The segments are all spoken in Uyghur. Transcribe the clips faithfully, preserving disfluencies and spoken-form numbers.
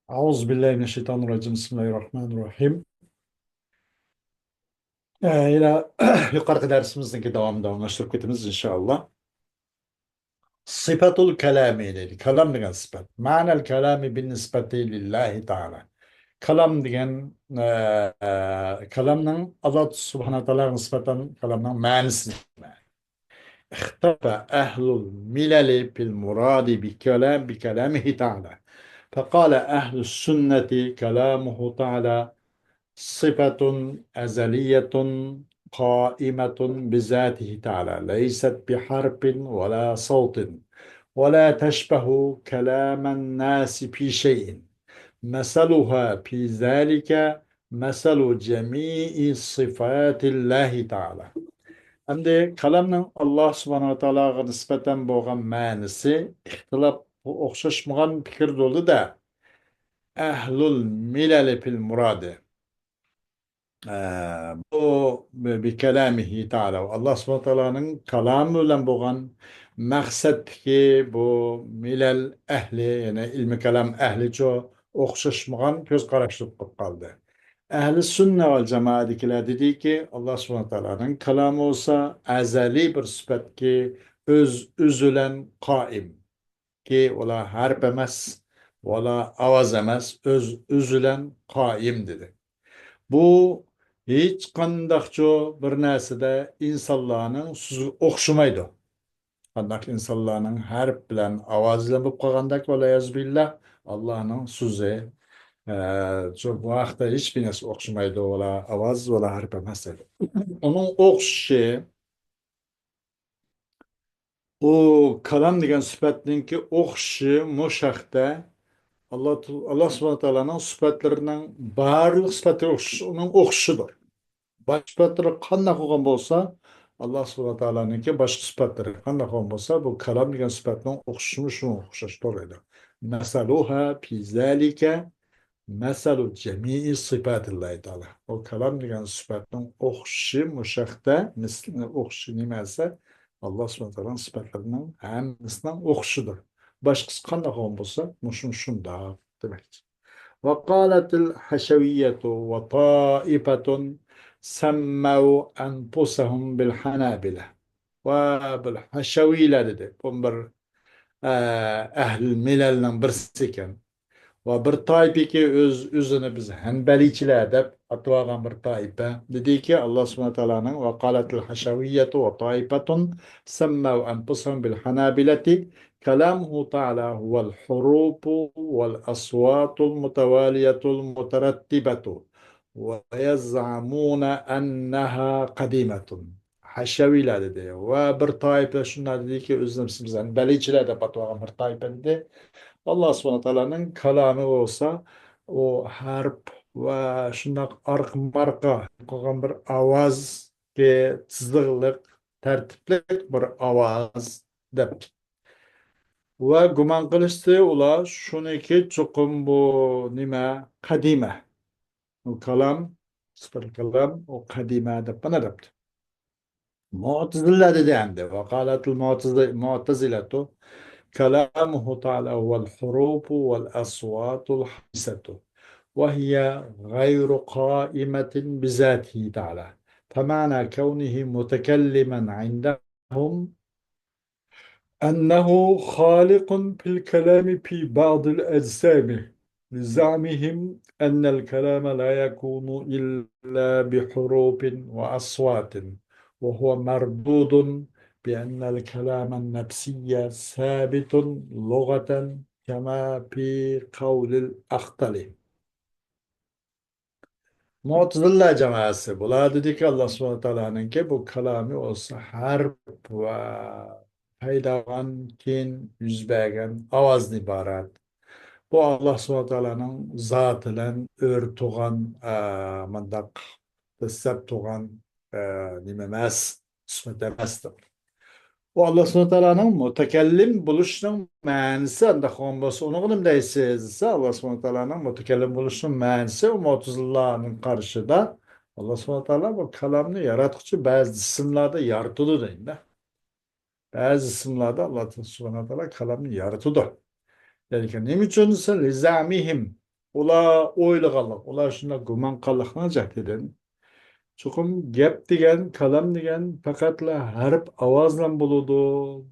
أعوذ بالله من الشيطان الرجيم. بسم الله الرحمن الرحيم. ئە، يەنە يۇقىرىقى دەرسىمىزنىڭكى داۋامىدا داۋاملاشتۇرۇپ كېتىمىز، ئىنشائاللا. صفة الكلام دەيدۇ. كالام دېگەن سۈپەت. معنى الكلام بالنسبة لله تعالى. كالام دېگەن، ئە، ئە، كالامنىڭ ئاللا سۇبھانەھۇ ۋە تائالاغا نىسبەتەن كالامنىڭ مەنىسى. اختلف أهل الملل في المراد بكلام، بكلامه تعالى. فقال أهل السنة: كلامه تعالى صفة أزلية قائمة بذاته تعالى، ليست بحرف ولا صوت، ولا تشبه كلام الناس في شيء، مثلها في ذلك مثل جميع صفات الله تعالى. ئەمدى كالامنىڭ ئاللا سۇبھانەھۇ ۋە تائالاغا نىسبەتەن بولغان مەنىسى ئىختىلاپ، ئوخشاشمىغان پىكىر بولدى-دە، ئەھلۇل مىلەلى فىل مۇرادى. ئە، بۇ بىكەلامىھى تائالا، ئاللا سۇبھانەھۇ ۋە تائالانىڭ كالامى بىلەن بولغان مەقسەتتىكى بۇ مىلەل ئەھلى، يەنى ئىلمى كالام ئەھلىچۇ ئوخشاشمىغان كۆز قاراشلىق بولۇپ قالدى. ئەھلى سۈننە ۋەل جامائەدىكىلەر دېدىكى، ئاللا سۇبھانەھۇ ۋە تائالانىڭ كالامى بولسا ئەزەلىي بىر سۈپەتكى، ئۆز، ئۆزى بىلەن قائىم. كى، ئۇلار ھەرپ ئەمەس، ئۇلار ئاۋاز ئەمەس، ئۆز، ئۆزى بىلەن قائىم دېدى. بۇ ھېچقانداقچۇ بىر نەرسىدە ئىنسانلارنىڭ سۆزىگە ئوخشىمايدۇ. قانداق ئىنسانلارنىڭ ھەرپ بىلەن ئاۋاز بىلەن بولۇپ قالغاندەك، ۋەلىيەزۇ بىللا، ئاللانىڭ سۆزى، ئە، شۇ بۇ ھەقتە ھېچبىر نەرسە ئوخشىمايدۇ، ئۇلار ئاۋاز، ئۇلار ھەرپ ئەمەس دېدى. ئۇنىڭ ئوخشىشى، ئۇ كالام دېگەن سۈپەتنىڭكى ئوخشىشى مۇشۇ ھەقتە، ئاللا، ئاللا سۇبھانەھۇ ۋە تائالانىڭ سۈپەتلىرىنىڭ بارلىق سۈپەتلىرى ئوخشىشى، ئۇنىڭ ئوخشىشىدۇر. باشقا سۈپەتلىرى قانداق بولغان بولسا، ئاللا سۇبھانەھۇ ۋە تائالانىڭكى باشقا سۈپەتلىرى قانداق بولغان بولسا، بۇ كالام دېگەن سۈپەتنىڭ ئوخشىشىمۇ شۇنىڭغا ئوخشاش توغرا ئىدى. مەسەلۇھا پى زەلىكە مەسەلۇ جەمىئى سىپاتىللاھى تائالا. ئۇ كالام دېگەن سۈپەتنىڭ ئوخشىشى مۇشۇ ھەقتە، مىسلى، ئوخشىشى نېمە دېسە، ئاللا سۇبھانەھۇ ۋە تائالانىڭ سۈپەتلىرىنىڭ ھەممىسىنىڭ ئوخشىشىدۇر. باشقىسى قانداق بولغان بولسا، مۇشۇمۇ شۇنداق دېمەكچى. وقالت الحشوية وطائفة سموا أنفسهم بالحنابلة. ۋە بىر ھەشەۋىيلەر دېدى. بۇ بىر، ئە، ئەھلى مىلەلنىڭ بىرسى ئىكەن. ۋە بىر تائىپىكى ئۆز، ئۆزىنى بىز ھەنبەلىيچىلەر دەپ ئاتىۋالغان بىر تائىپە. دېدىكى، ئاللا سۇبھانەھۇ ۋە تائالانىڭ، وقالت الحشوية وطائفة سموا أنفسهم بالحنابلة كلامه تعالى هو الحروف والأصوات المتوالية المترتبة ويزعمون أنها قديمة. ھەشەۋىيلەر دېدى. ۋە بىر تائىپە شۇنداق دېدىكى، ئۆزىنى بىز ھەنبەلىيچىلەر دەپ ئاتىۋالغان بىر تائىپە دېدى. ئاللا سۇبھانەھۇ ۋە تائالانىڭ كالامى بولسا، ئۇ ھەرپ ۋە شۇنداق ئارقا-مارقا قىلغان بىر ئاۋاز، تىزىقلىق، تەرتىپلىك بىر ئاۋاز دەپتۇ. ۋە گۇمان قىلىشتى ئۇلار شۇنىكى چوقۇم بۇ نېمە، قەدىمە. ئۇ كالام، سۈپەتۇل كالام، ئۇ قەدىمە دەپ مانا دەپتۇ. مۇئتەزىلە دېدى ئەمدى. وقالت المعتزلة كلامه تعالى هو الحروف والأصوات الحادثة وهي غير قائمة بذاته تعالى، فمعنى كونه متكلما عندهم أنه خالق في الكلام في بعض الأجسام، لزعمهم أن الكلام لا يكون إلا بحروف وأصوات، وهو مردود بأن الكلام النفسي ثابت لغة كما في قول الأخطل. مۇئتەزىلە جامائەسى، بۇلار دېدىكى، ئاللا سۇبھانەھۇ تائالانىڭكى بۇ كالامى بولسا ھەرپ ۋە پەيدا بولغان، كېيىن يۈز بەرگەن ئاۋازدىن ئىبارەت. بۇ ئاللا سۇبھانەھۇ تائالانىڭ زاتى بىلەن ئۆرە تۇرغان، ئە، مۇنداق دەسسەپ تۇرغان، ئە، نېمە ئەمەس، سۈپەت ئەمەس دەپ. ئۇ ئاللا سۇبھانەھۇ تائالانىڭ مۇتەكەللىم بولۇشىنىڭ مەنىسى ئانداق بولغان بولسا، ئۇنىڭغا نېمە دەيسىز دېسە، ئاللا سۇبھانەھۇ تائالانىڭ مۇتەكەللىم بولۇشىنىڭ مەنىسى، ئۇ مۇئتەزىلىلەرنىڭ قارىشىدا ئاللا سۇبھانەھۇ تائالا بۇ كالامنى ياراتقۇچى، بەزى جىسىملاردا يارىتىدۇ دەيدۇ. بەزى جىسىملاردا ئاللا سۇبھانەھۇ تائالا كالامنى يارىتىدۇ. لېكىن نېمە ئۈچۈن دېسە، لىزەئمىھىم، ئۇلار ئويلىغانلىق، ئۇلار شۇنداق گۇمان قىلغانلىقنىڭ جەھىتىدىن، چوقۇم گەپ دېگەن، كالام دېگەن پەقەتلا ھەرپ ئاۋازلان بولىدۇ،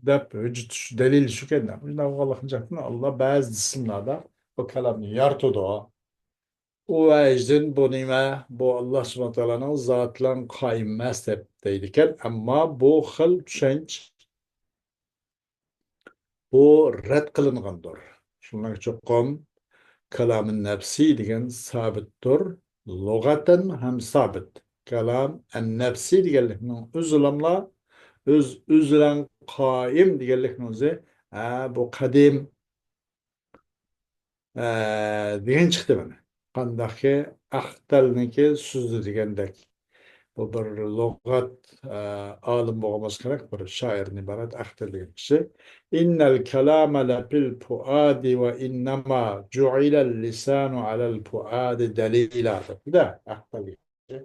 دەپ ھۆججىتى شۇ، دەلىلى شۇكەن. شۇنداق بولغانلىقنىڭ جەھىتىدىن ئاللا بەزى جىسىملاردا بۇ كالامنى يارىتىدۇ. ئۇ ۋەجدىن بۇ نېمە؟ بۇ ئاللا سۇبھانەھۇ تائالانىڭ زاتى بىلەن قايىم ئەمەس دەپ دەيدىكەن. ئەمما بۇ خىل چۈشەنچە بۇ رەت قىلىنغاندۇر. شۇنىڭ چوقۇم كالامى نەپسى دېگەن سابىتتۇر. لۇغەتەن ھەم سابىت. كالام ئەن نەپسى دېگەنلىكنىڭ ئۆزىلاملا، ئۆز، ئۆزىلەن قائىم دېگەنلىكنىڭ ئۆزى، ھە، بۇ قەدىم، ئە، دېگەن چىقتى مانا. قانداقكى ئەختەلنىڭكى سۆزى دېگەندەك. بۇ بىر لۇغەت، ئە، ئالىمى بولغان بولسا كېرەك، بىر شائىردىن ئىبارەت ئەختەل دېگەن كىشى. «إن الكلام لفي الفؤاد وإنما جعل اللسان على الفؤاد دليلا» دەپتۇ-دە، ئەختەل دېگەن كىشى.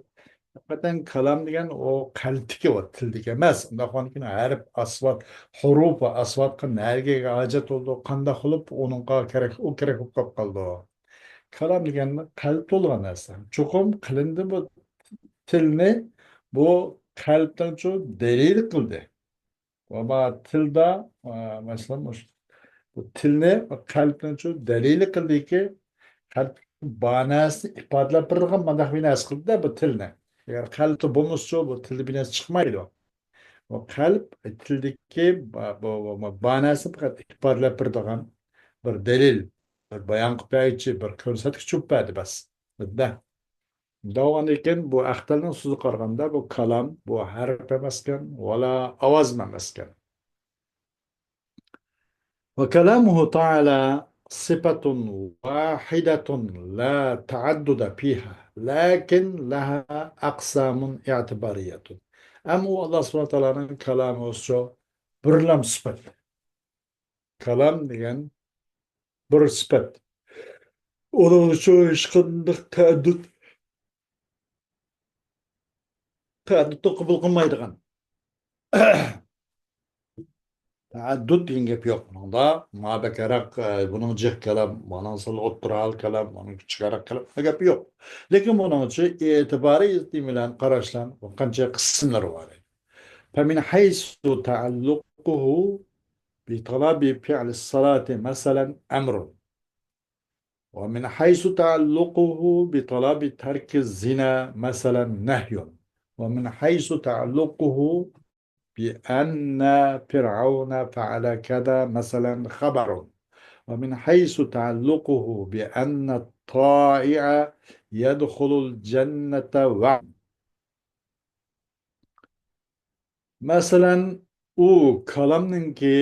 ھەقىقەتەن كالام دېگەن ئۇ قەلبتىكى، ئۇ تىلدىكى ئەمەس. ئۇنداق بولغاندىكىن ھەرپ، ئاسۋات، ھۇرۇپ ۋە ئاسۋاتقا نەگە ھاجەت بولىدۇ، قانداق قىلىپ ئۇنىڭغا كېرەك، ئۇ كېرەك بولۇپ قالىدۇ. كالام دېگەن قەلب تولغان نەرسە. چوقۇم قىلىندى بۇ تىلنى، بۇ قەلبنىڭچۇ دەلىل قىلدى. ۋە ما تىلدا، ئە، مەسىلەن، مۇش-، بۇ تىلنى قەلبنىڭچۇ دەلىل قىلدىكى، قەلب باناسىنى ئىپادىلەپ بېرىدىغان مانداق بىر نەرسە قىلدى-دە بۇ تىلنى. ئەگەر قەلبتە بولمىسىچۇ، بۇ تىلدا بىر نەرسە چىقمايدۇ. بۇ قەلب تىلدىكى با-، بۇ، بۇ، بۇ باناسىنى پەقەت ئىپادىلەپ بېرىدىغان بىر دەلىل، بىر بايان قىلىپ بەرگۈچى، بىر كۆرسەتكۈچ بولۇپ بەردى بەس. بىزدە. دەۋاندىكىن بۇ ئەختەلنىڭ سۆزىگە قارىغاندا، بۇ كالام، بۇ ھەرپ ئەمەسكەن، ۋالا ئاۋازمۇ ئەمەسكەن. وكلامه تعالى صفة واحدة لا تعدد فيها، لكن لها أقسام اعتبارية. ئەمما ئۇ ئاللا سۇبھانەھۇ ۋە تائالانىڭ كالامى بولسا بىرلام سۈپەت. كالام دېگەن بىر سۈپەت. ئۇنىڭ ئۈچۈن ھېچقانداق تەئەددۇت، تەئەددۇتنى قوبۇل قىلمايدىغان. تەئەددۇت دېگەن گەپ يوق بۇنىڭدا. ما بەكرەك، ئە، بۇنىڭ جىق كالام، مانىڭ سەل ئوتتۇرا ھال كالام، مانىڭ كىچىكرەك كالام، بۇ گەپ يوق. لېكىن بۇنىڭ ئۈچۈن ئېتىبارى بىلەن قاراشلار قانچە قىسىملار بار. فمن حيث تعلقه بطلب فعل الصلاة مثلا أمر، ومن حيث تعلقه بطلب ترك الزنا مثلا نهي، ومن حيث تعلقه بأن فرعون فعل كذا مثلا خبر، ومن حيث تعلقه بأن الطائع يدخل الجنة وعد. مەسىلەن، ئۇ كالامنىڭكى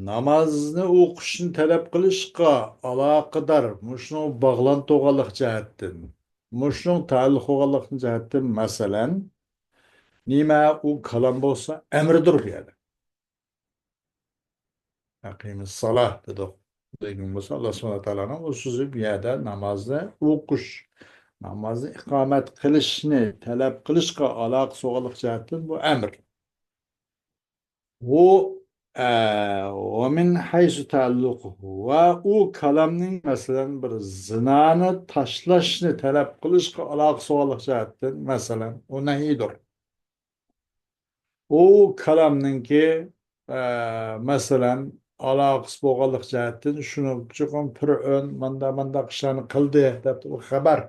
نامازنى ئوقۇشنى تەلەپ قىلىشقا ئالاقىدار، مۇشۇنىڭ باغلانتى بولغانلىق جەھەتتىن، مۇشۇنىڭ تەئەللۇق بولغانلىق جەھەتتىن، مەسىلەن، نېمە ئۇ كالام بولسا ئەمىردۇر بۇ يەردە. «ئەقىمىسسالاھ» دېدۇق. دېگەن بولسا، ئاللا سۇبھانەھۇ ۋە تائالانىڭ ئۇ سۆزى بۇ يەردە نامازنى ئوقۇش، نامازنى ئىقامەت قىلىشنى تەلەپ قىلىشقا ئالاقىسى بولغانلىق جەھەتتىن بۇ ئەمر. بۇ، ئە، «ومن حيث تعلقه» ۋە ئۇ كالامنىڭ، مەسىلەن، بىر زىنانى تاشلاشنى تەلەپ قىلىشقا ئالاقىسى بولغانلىق جەھەتتىن، مەسىلەن، ئۇ نەھىدۇر. ئۇ كالامنىڭكى، ئە، مەسىلەن، ئالاقىسى بولغانلىق جەھەتتىن شۇنى چوقۇم پىرئۆن ماندا-مانداق ئىشلارنى قىلدى دەپ ئۇ خەۋەر.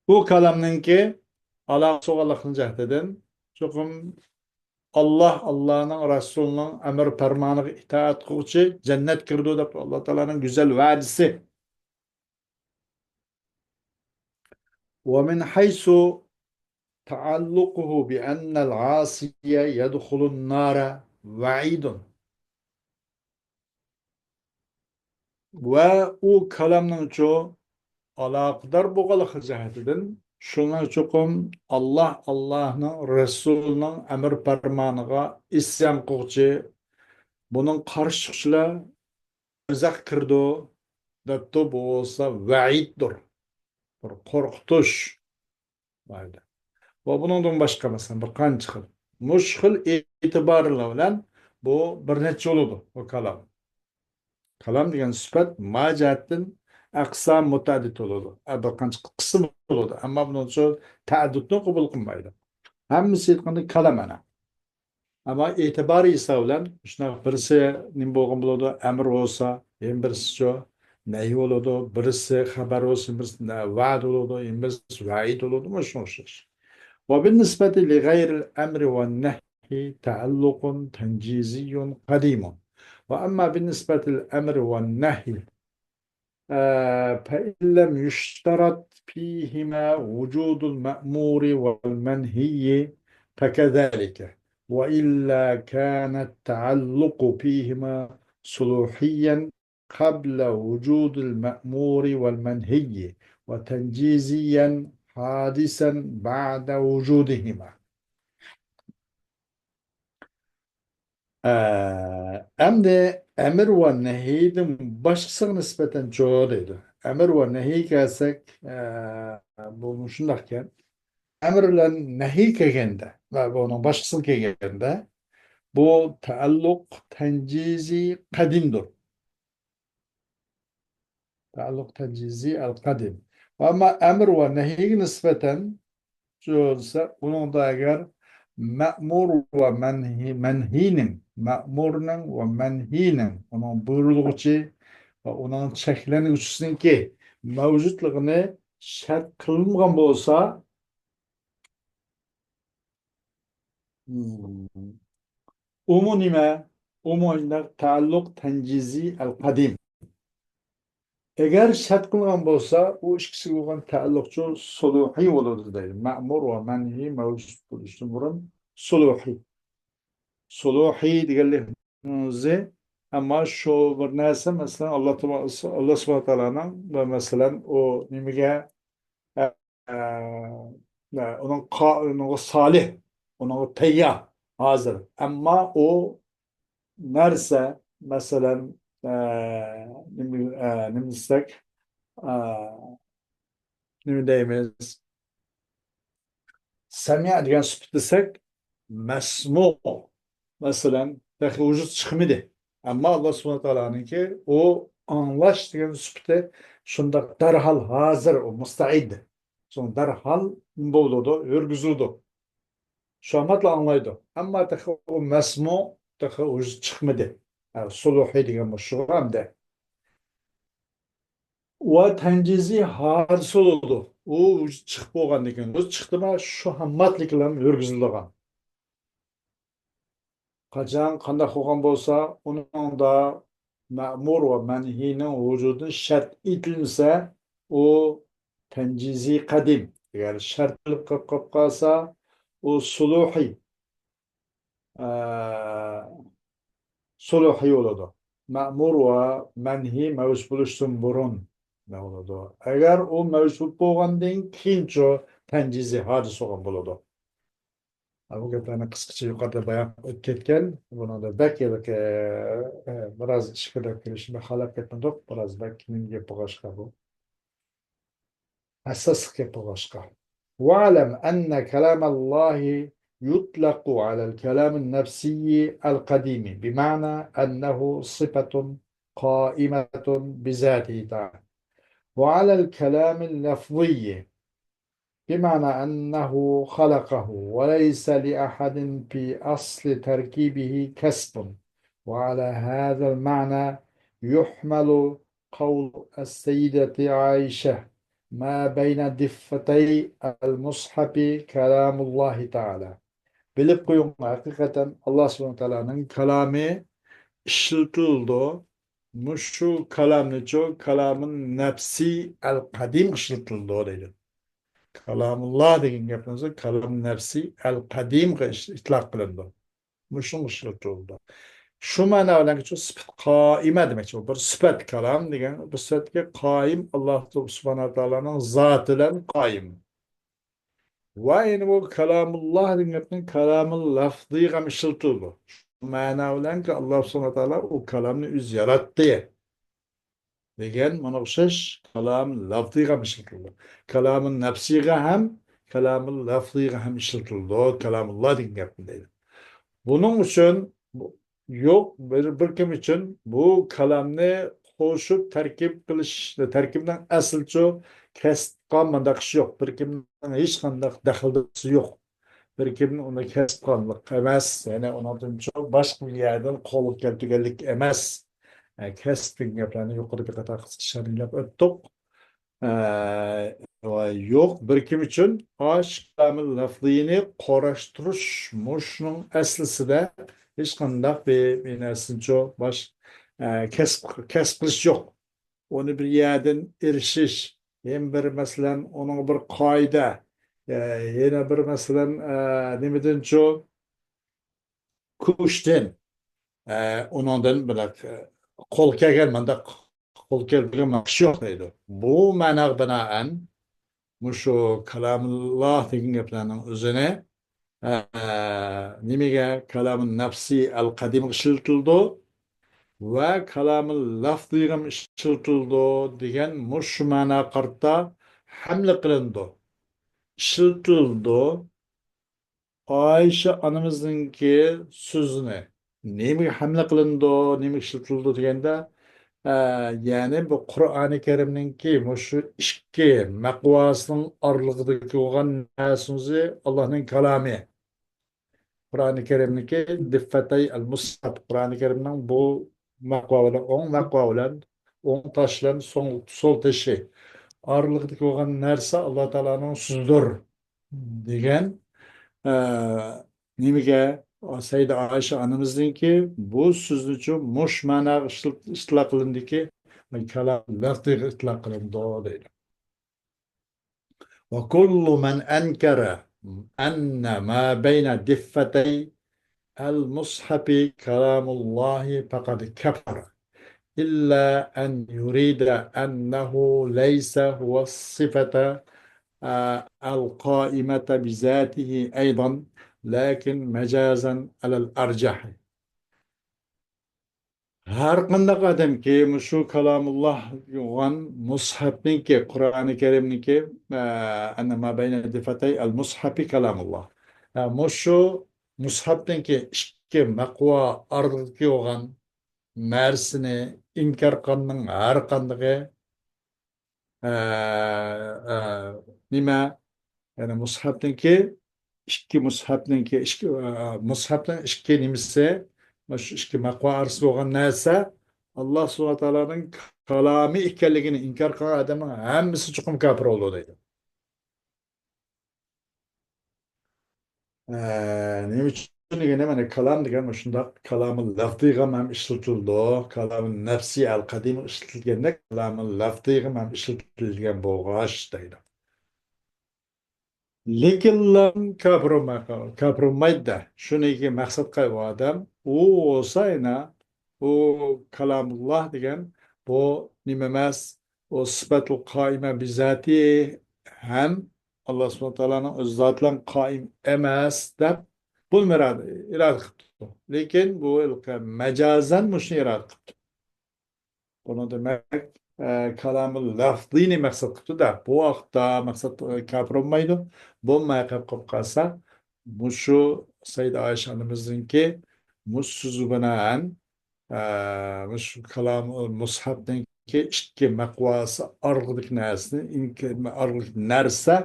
بۇ كالامنىڭكى ئالاقىسى بولغانلىقنىڭ جەھىتىدىن چوقۇم ئاللا، ئاللانىڭ، رەسۇلىنىڭ ئەمر پەرمانىغا ئىتائەت قىلغۇچى جەننەت كىرىدۇ دەپ ئاللا تائالانىڭ گۈزەل ۋەدىسى. ومن حيث تعلقه بأن العاصي يدخل النار وعيد. ۋە ئۇ كالامنىڭچۇ ئالاقىدار بولغانلىقى جەھىتىدىن، شۇنىڭ چوقۇم ئاللا، ئاللانىڭ رەسۇلىنىڭ ئەمر پەرمانىغا ئىسيان قىلغۇچى، بۇنىڭ قارشى چىققۇچىلار دوزاخقا كىرىدۇ دەپتۇ. بۇ بولسا ۋەئىدتۇر، بىر قورقۇتۇش. ۋە بۇنىڭدىن باشقا، مەسىلەن، بىر قانچە خىل، مۇشۇ خىل ئېتىبارلار بىلەن بۇ بىر نەچچە بولىدۇ، بۇ كالام. كالام دېگەن سۈپەت ما جەھەتتىن ئەقسام مۇتەئەددىت بولىدۇ. ئە، بىر قانچە قىسىم بولىدۇ. ئەمما بۇنىڭ ئۈچۈن تەئەددۇتنى قوبۇل قىلمايدۇ. ھەممىسى ئېيتقاندا كالام ئەنە. ئەمما ئېتىبارى ھېسابى بىلەن شۇنداق بىرسى نېمە بولغان بولىدۇ؟ ئەمر بولسا، يەنە بىرسىچۇ؟ نەھى بولىدۇ. بىرسى خەبەر بولسا، بىرسى نە-، ۋەد بولىدۇ، يەنە بىرسى ۋەئىد بولىدۇ. مۇشۇ ئوخشاش. وبالنسبة لغير الأمر والنهي تعلق تنجيزي قديم. وأما بالنسبة للأمر والنهي، آه، فإن لم يشترط فيهما وجود المأمور والمنهي فكذلك، وإلا كان التعلق فيهما صلوحيا قبل وجود المأمور والمنهي، وتنجيزيا حادثا بعد وجودهما. ئە، ئەمدى ئەمر ۋە نەھىدىن باشقىسىغا نىسبەتەنچۇ دەيدۇ. ئەمر ۋە نەھىي كەلسەك، ئە، بۇ مۇشۇنداقكەن. ئەمر بىلەن نەھىي كەلگەندە ۋە بۇنىڭ باشقىسىغا كەلگەندە، بۇ تەئەللۇق تەنجىزى قەدىمدۇر. تەئەللۇق تەنجىزى ئەل قەدىم. ئەمما ئەمر ۋە نەھىيگە نىسبەتەن چۈشۈرۈلسە، ئۇنىڭدا ئەگەر مەئمۇر ۋە مەنھى، مەنھىنىڭ، مەئمۇرنىڭ ۋە مەنھىنىڭ، ئۇنىڭ بۇيرۇلغۇچى ۋە ئۇنىڭ چەكلەنگۈچىسىنىڭكى مەۋجۇتلۇقىنى شەرت قىلىنمىغان بولسا، ئۇمۇ نېمە؟ ئۇمۇ تەئەللۇق تەنجىزى ئەل قەدىم. ئەگەر شەرت قىلغان بولسا، ئۇ ئىككىسىگە بولغان تەئەللۇقچۇ سۇلۇھىي بولىدۇ دەيدۇ. مەئمۇر ۋە مەنھىي مەۋجۇت بولۇشتىن بۇرۇن سۇلۇھىي. سۇلۇھىي دېگەنلىك ئۆزى، ئەمما شۇ بىر نەرسە، مەسىلەن، ئاللا تائالا، ئاللا سۇبھانەھۇ ۋە تائالانىڭ ۋە مەسىلەن ئۇ نېمىگە، ئە، ئە، ئۇنىڭ قا-، ئۇنىڭغا سالىھ، ئۇنىڭغا تەييار ھازىر. ئەمما ئۇ نەرسە، مەسىلەن، ئە، نېمە، ئە، نېمە دېسەك، ئە، نېمە دەيمىز؟ سەمىئە دېگەن سۈپەت دېسەك، مەسمۇ، مەسىلەن، تېخى ۋۇجۇدقا چىقمىدى. ئەمما ئاللا سۇبھانەھۇ تائالانىڭكى ئۇ ئاڭلاش دېگەن سۈپىتى شۇنداق دەرھال ھازىر، ئۇ مۇستەئىد. شۇڭا دەرھال نېمە بولىدۇ، يۈرگۈزۈلىدۇ. شۇ ۋاقىتلا ئاڭلايدۇ. ئەمما تېخى ئۇ مەسمۇ، تېخى ۋۇجۇدقا چىقمىدى. ھە، سۇلۇھى دېگەن مۇشۇ ئەمدى. ۋە تەنجىزى ھادىسە بولىدۇ. ئۇ ۋۇجۇدقا چىقىپ بولغاندىن كېيىن، ۋۇجۇدقا چىقتىما، شۇ ھامماتلىكلا يۈرگۈزۈلىدىغان. قاچان قانداق بولغان بولسا، ئۇنىڭدا مەئمۇر ۋە مەنھىينىڭ ۋۇجۇدىدىن شەرت ئېيتىلمىسە، ئۇ تەنجىزى قەدىم. ئەگەر شەرت قىلىپ قېلىپ قالسا، ئۇ سۇلۇھىي، ئە، سۇلۇھىي بولىدۇ. مەئمۇر ۋە مەنھىي مەۋجۇت بولۇشتىن بۇرۇن بولىدۇ. ئەگەر ئۇ مەۋجۇت بولغاندىن كېيىنچۇ تەنجىزى ھادىس بولغان بولىدۇ. بۇ گەپلەرنى قىسقىچە يۇقىرىدا بايان ئۆتۈپ كەتكەن. بۇنىڭدا بەك ھېلىقى، ئە، بىراز ئىچكىرىلەپ كېلىشىنى خالاپ كەتمىدۇق. بىراز بەك مۇھىم گەپ بولغاچقا بۇ. ھەسساسلىق گەپ بولغاچقا. واعلم أن كلام الله يطلق على الكلام النفسي القديم بمعنى أنه صفة قائمة بذاته تعالى، وعلى الكلام اللفظي بمعنى أنه خلقه وليس لأحد في أصل تركيبه كسب. وعلى هذا المعنى يحمل قول السيدة عائشة: ما بين ضفتي المصحف كلام الله تعالى. بىلىپ قويۇڭ، ھەقىقەتەن ئاللا سۇبھانەھۇ تائالانىڭ كالامى ئىشلىتىلىدۇ. مۇشۇ كالامنىچۇ، كالامۇن نەپسى ئەل قەدىم ئىشلىتىلىدۇ دەيدۇ. كالامۇللا دېگەن گەپنىڭ ئۆزى كالام نەپسى ئەل قەدىمغا ئىش-، ئىتلاق قىلىنىدۇ. مۇشۇنىڭغا ئىشلىتىلىدۇ. شۇ مەنا بىلەن شۇ سۈپەت قائىمە دېمەكچى. بۇ بىر سۈپەت، كالام دېگەن بىر سۈپەتكە قائىم، ئاللا سۇبھانەھۇ تائالانىڭ زاتى بىلەن قائىم. ۋە يەنە بۇ كالامۇللا دېگەن گەپنىڭ كالامۇل لەفزىغا ئىشلىتىلىدۇ. شۇ مەنا بىلەنكى، ئاللا سۇبھانەھۇ تائالا ئۇ كالامنى ئۆزى ياراتتى دېگەن، مانا ئوخشاش كالام لەفزىغا ئىشلىتىلىدۇ. كالامۇن نەپسىغا ھەم، كالامۇل لەفزىغا ھەم ئىشلىتىلىدۇ. كالامۇللا دېگەن گەپنى دەيدۇ. بۇنىڭ ئۈچۈن بۇ، يوق، بىر، بىر كىم ئۈچۈن بۇ كالامنى قوشۇپ تەركىب قىلىش، تەركىبنىڭ ئەسلىچۇ كەسىپ قىلغان مۇنداق ئىش يوق. بىر كىمنىڭ ھېچقانداق دەخلى يوق. بىر كىم ئۇنى كەسىپ قىلغانلىق ئەمەس، يەنى ئۇنىڭدىنچۇ باشقا بىر يەردىن قولغا كەلتۈرگەنلىك ئەمەس. ئە، كەسىپ دېگەن گەپلەرنى يۇقىرىدا بىر قاتار قىسقىچە شەرھلەپ ئۆتتۇق. ئە، ۋە يوق، بىر كىم ئۈچۈن ئاش كالامى لەفزىينى قۇراشتۇرۇش مۇشۇنىڭ ئەسلىسىدە ھېچقانداق بىر، بىر نەرسىنىچۇ باش، ئە، كەسىپ، كەسىپ قىلىش يوق. ئۇنى بىر يەردىن ئېرىشىش، يەنە بىر مەسىلەن، ئۇنىڭ بىر قائىدە، ئە، يەنە بىر مەسىلەن، ئە، نېمىدىنچۇ؟ كۇشتىن، ئە، ئۇنىڭدىن بىر، ئە، قول كەلگەن مانداق، قول كەلگەن مانداق ئىش يوق دەيدۇ. بۇ مەناغا بىنائەن مۇشۇ كالامۇللا دېگەن گەپلەرنىڭ ئۆزىنى، ئە، نېمىگە، كالامۇ نەپسى ئەل قەدىمغا ئىشلىتىلىدۇ ۋە كالامۇ لەفزىغىمۇ ئىشلىتىلىدۇ دېگەن مۇشۇ مەناغا قارىتا ھەملە قىلىنىدۇ، ئىشلىتىلىدۇ. ئائىشە ئانىمىزنىڭكى سۆزىنى نېمىگە ھەملە قىلىنىدۇ، نېمىگە ئىشلىتىلىدۇ دېگەندە، ئە، يەنى بۇ قۇرئانى كەرىمنىڭكى مۇشۇ ئىككى مەقۋاسىنىڭ ئارىلىقىدىكى بولغان نەرسىنى ئاللانىڭ كالامى. قۇرئانى كەرىمنىڭكى دىففەتەي ئەل مۇسھەف، قۇرئانى كەرىمنىڭ بۇ مەقۋا بىلەن، ئوڭ مەقۋا بىلەن، ئوڭ تاش بىلەن سول، سول تېشى ئارىلىقىدىكى بولغان نەرسە ئاللا تائالانىڭ سۆزىدۇر دېگەن، ئە، نېمىگە؟ سەيدە ئائىشە ئانىمىزنىڭكى بۇ سۆزنىچۇ مۇش مەناغا ئىشلىت-، ئىتلاق قىلىندىكى، كالام لەفزىگە ئىتلاق قىلىنىدۇ دەيدۇ. وكل من أنكر أن ما بين دفتي المصحف كلام الله فقد كفر، إلا أن يريد أنه ليس هو الصفة، آه، القائمة بذاته أيضا، لكن مجازا على الأرجح. ھەر قانداق ئادەمكى مۇشۇ كالامۇللا بولغان مۇسھەپنىڭكى، قۇرئانى كەرىمنىڭكى، ئە، أن ما بين دفتي المصحف كلام الله. ئە، مۇشۇ مۇسھەپنىڭكى ئىككى مەقۋا ئارىلىقىدىكى بولغان نەرسىنى ئىنكار قىلغاننىڭ ھەر قاندىقى ئە، ئە، نېمە؟ يەنى مۇسھەپنىڭكى ئىككى مۇسھەپنىڭكى ئىككى، ئە، مۇسھەپنىڭ ئىككى نېمىسى، مۇشۇ ئىككى مەقۋا ئارىسى بولغان نەرسە ئاللا سۇبھانەھۇ ۋە تائالانىڭ كالامى ئىكەنلىكىنى ئىنكار قىلغان ئادەمنىڭ ھەممىسى چوقۇم كاپىر بولىدۇ دەيدۇ. ئە، نېمە ئۈچۈن دېگەندە، مانا، كالام دېگەن مۇشۇنداق كالامۇ لەفزىغا ھەم ئىشلىتىلىدۇ، كالامۇ نەپسى ئەل قەدىم ئىشلىتىلگەندەك، كالامۇ لەفزىغا ھەم ئىشلىتىلگەن بولغاچ دەيدۇ. لېكىنلا كاپىر بولماي قال-، كاپىر بولمايدۇ-دە. شۇنىڭكى مەقسەت قىلىۋاتقان ئادەم، ئۇ بولسا يەنە، ئۇ كالامۇللا دېگەن بۇ نېمە ئەمەس، ئۇ سىپەتۇل قائىمە بىزاتى ھەم ئاللا سۇبھانەھۇ ۋە تائالانىڭ ئۆز زاتى بىلەن قائىم ئەمەس دەپ بۇنىمۇ ئىرادە، ئىرادە قىپتۇ. لېكىن بۇ ھېلىقى مەجازەن مۇشۇنى ئىرادە قىپتۇ. بۇنى دېمەك، ئە، كالامۇل لەفزىنى مەقسەت قىپتۇ-دە. بۇ ۋاقىتتا مەقسەت، ئە، كاپىر بولمايدۇ. بولماي قېلىپ قالسا، مۇشۇ سەيدە ئائىشە ئانىمىزنىڭكى مۇشۇ سۆزى بىنائەن، ئە، مۇشۇ كالام، مۇسھەپنىڭكى ئىككى مەقۋاسى ئارىلىقىدىكى نەرسىنى ئىنك-، ئارىلىقىدىكى نەرسە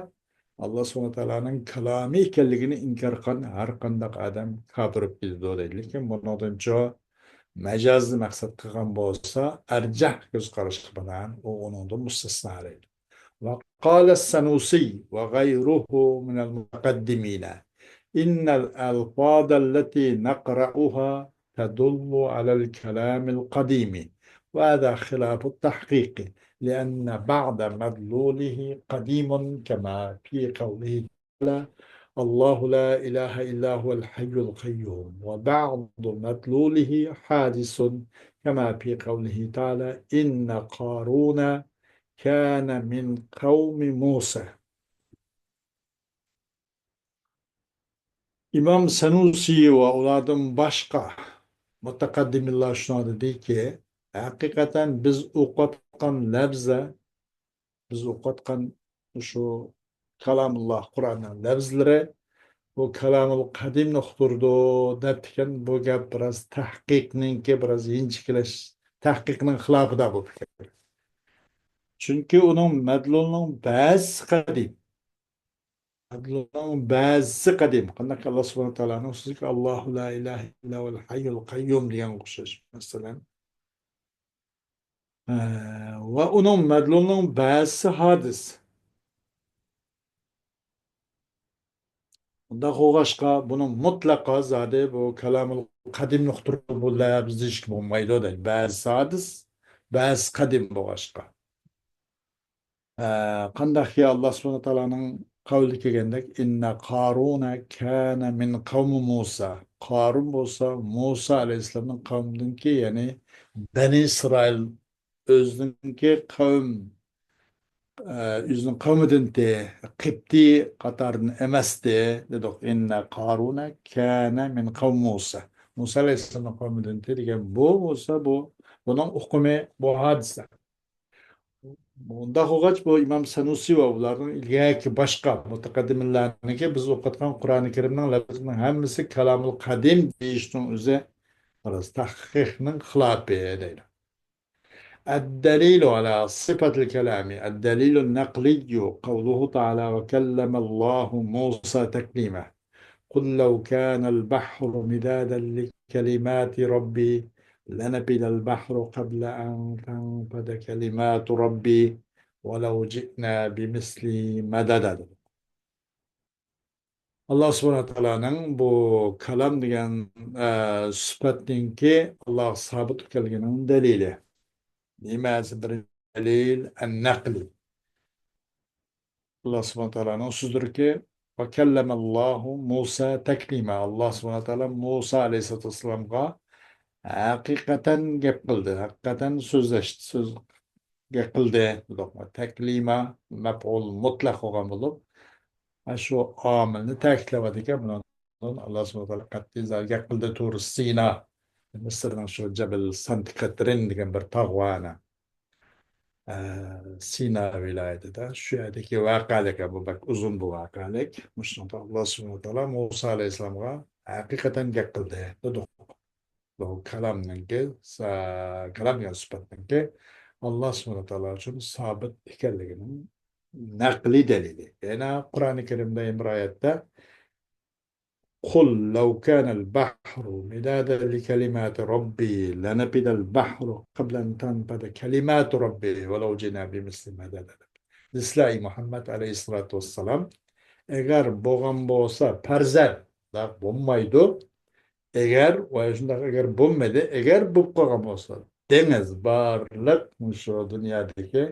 ئاللا سۇبھانەھۇ ۋە تائالانىڭ كالامى ئىكەنلىكىنى ئىنكار قىلغان ھەر قانداق ئادەم كاپىر بولۇپ كېتىدۇ دەيدۇ. لېكىن بۇنىڭدىنچۇ مەجازنى مەقسەت قىلغان بولسا، ئەرجەھ كۆز قاراشقا بىنائەن ئۇ ئۇنىڭدىن مۇستەسنا دەيدۇ. وقال السنوسي وغيره من المتقدمين: إن الألفاظ التي نقرأها تدل على الكلام القديم، وهذا خلاف التحقيق، لأن بعض مدلوله قديم كما في قوله تعالى: الله لا إله إلا هو الحي القيوم، وبعض مدلوله حادث كما في قوله تعالى: إن قارون كان من قوم موسى. ئىمام سەنۇسى ۋە ئۇلاردىن باشقا مۇتەقەددىمىنلار شۇنىڭ دېدىكى، ھەقىقەتەن بىز ئوقۇۋاتقان لەپزە، بىز ئوقۇۋاتقان شۇ كالامۇللا، قۇرئاننىڭ لەپزىلىرى، بۇ كالامۇل قەدىمنى ئۇقتۇرىدۇ دەپتىكەن. بۇ گەپ بىراز تەھقىقنىڭكى بىراز ئىنچىكىلەش، تەھقىقنىڭ خىلاپىدا بۇ پىكىر. چۈنكى ئۇنىڭ مەدلۇلنىڭ بەزىسى قەدىم. مەدلۇلنىڭ بەزىسى قەدىم. قانداق ئاللا سۇبھانەھۇ تائالانىڭ سۆزىگە «ئاللاھۇ لا ئىلاھە ئىللا ھۇۋەل ھەييۇل قەييۇم» دېگەنگە ئوخشاش، مەسىلەن. ئە، ۋە ئۇنىڭ مەدلۇلنىڭ بەزىسى ھادىس. ئۇنداق بولغاچقا، بۇنىڭ مۇتلەقا زادى بۇ كالامۇل قەدىم نۇقتىدا بۇ لەپىز دېيىشكە بولمايدۇ دەيدۇ. بەزىسى ھادىس، بەزىسى قەدىم بولغاچقا. ئە، قانداقكى ئاللا سۇبھانەھۇ تائالانىڭ قەۋلى كەلگەندەك، «ئىننە قارۇنە كانە مىن قەۋمى مۇسا». قارۇن بولسا مۇسا ئەلەيھىسسالامنىڭ قەۋمىدىنكى، يەنى بەنى ئىسرائىل ئۆزىنىڭكى قەۋم، ئە، ئۆزىنىڭ قەۋمىدىنتى، قىپتىي قاتاردىن ئەمەستى دېدۇق. «ئىننە قارۇنە كانە مىن قەۋمى مۇسا». مۇسا ئەلەيھىسسالامنىڭ قەۋمىدىنتى دېگەن بۇ بولسا، بۇ، بۇنىڭ ئۇقۇمى بۇ ھادىسە. بۇنداق بولغاچ، بۇ ئىمام سەنۇسى ۋە بۇلارنىڭ ئىلگەرىكى باشقا مۇتەقەددىملەرنىڭكى بىز ئوقۇتقان قۇرئانى كەرىمنىڭ لەپزىنىڭ ھەممىسى كالامۇل قەدىم دېيىشنىڭ ئۆزى بىراز تەھقىقنىڭ خىلاپى دەيدۇ. الدليل على صفة الكلام، الدليل النقلي، قوله تعالى: «وكلم الله موسى تكليما». قل لو كان البحر مدادا لكلمات ربي لنفد البحر قبل أن تنفد كلمات ربي ولو جئنا بمثله مددا. ئاللا سۇبھانەھۇ تائالانىڭ بۇ كالام دېگەن، ئە، سۈپەتنىڭكى ئاللاغا سابىت ئىكەنلىكىنىڭ دەلىلى. نېمىسى بىر دەلىل؟ النقلي. ئاللا سۇبھانەھۇ تائالانىڭ سۆزلىرىكى، «ۋە كەللەمەللاھۇ مۇسا تەكلىما». ئاللا سۇبھانەھۇ تائالا مۇسا ئەلەيھىسسالاتۇ ۋەسسالامغا ھەقىقەتەن گەپ قىلدى، ھەقىقەتەن سۆزلەشتى، سۆز، گەپ قىلدى. تەكلىما مەپئۇل مۇتلەق بولغان بولۇپ، شۇ ئامىلنى تەكىتلەۋاتىدىكەن. بۇنىڭدىن ئاللا سۇبھانەھۇ تائالا قەتئىي زادى گەپ قىلدى. تۇر سىنا، مىسىرنىڭ شۇ جەبەل سانتىكاترىن دېگەن بىر تاغ بار ئەنە. ئە، سىنا ۋىلايىتىدە. شۇ يەردىكى ۋەقەلىك، بۇ بەك ئۇزۇن بۇ ۋەقەلىك. مۇشۇنىڭدا ئاللا سۇبھانەھۇ تائالا مۇسا ئەلەيھىسسالامغا ھەقىقەتەن گەپ قىلدى دېدۇق. بۇ كالامنىڭكى، سا-، كالام دېگەن سۈپەتنىڭكى ئاللا سۇبھانەھۇ تائالا ئۈچۈن سابىت ئىكەنلىكىنىڭ نەقلىي دەلىلى. يەنە قۇرئانى كەرىمدە يەنە بىر ئايەتتە، قل لو كان البحر مدادا لكلمات ربي لنفد البحر قبل أن تنفد كلمات ربي ولو جئنا بمثله مددا. دېسىلە، ئەي مۇھەممەد ئەلەيھىسسالاتۇ ۋەسسالام، ئەگەر بولغان بولسا، پەرزەن، بولمايدۇ. ئەگەر، ۋە شۇنداق ئەگەر بولمىدى، ئەگەر بولۇپ قالغان بولسا، دېڭىز بارلىق مۇشۇ دۇنيادىكى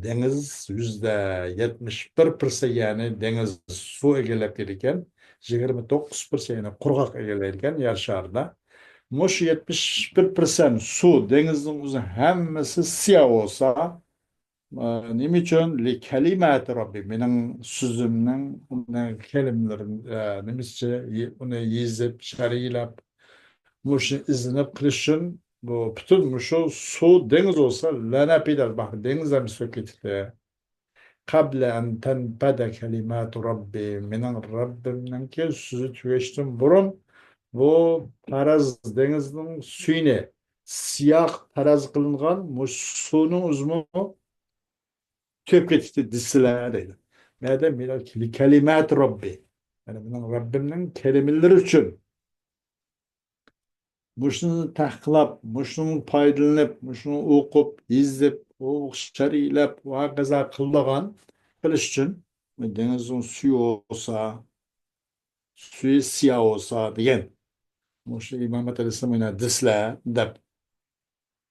دېڭىز يۈزدە يەتمىش بىر پىرسەنت، يەنى دېڭىز سۇ ئىگىلەپ كېلىدىكەن، يىگىرمە توققۇز پىرسەنت، يەنى قۇرغاق ئىگىلەيدىكەن يەر شارىدا. مۇشۇ يەتمىش بىر پىرسەنت سۇ، دېڭىزنىڭ ئۆزى ھەممىسى سىيا بولسا، ئە، نېمە ئۈچۈن؟ لكلمات ربي، مېنىڭ سۆزۈمنىڭ، ئۇنىڭ كەلىمىلىرىم، ئە، نېمىسىچە، يې-، ئۇنى يېزىپ، شەرھلەپ، مۇشۇنى ئىزدىنىپ قىلىش ئۈچۈن بۇ پۈتۈن مۇشۇ سۇ دېڭىز بولسا، لنفد البحر، دېڭىز ھەم سۇ كېتىدۇ. قبل أن تنفد كلمات ربي، مېنىڭ رەببىمنىڭكى سۆزى تۈگەشتىن بۇرۇن بۇ پەرەز دېڭىزنىڭ سۈيىنى سىياق پەرەز قىلىنغان مۇشۇ سۇنىڭ ئۆزىمۇ تۈگەپ كېتىشتى دېسىلە دەيدۇ. نەدە؟ لكلمات ربي. يەنى مېنىڭ رەببىمنىڭ كەلىمىلىرى ئۈچۈن. مۇشۇنى تەھقىقلەپ، مۇشۇنى پايدىلىنىپ، مۇشۇنى ئوقۇپ، يېزىپ، ئۇ شەرھلەپ، ۋە ھاكازا قىلىدىغان قىلىش ئۈچۈن دېڭىزنىڭ سۈيى بولسا، سۈيى سىيا بولسا دېگەن. مۇشۇ ئىمام ئەلەيھىسسالام يەنە دېسىلە دەپ.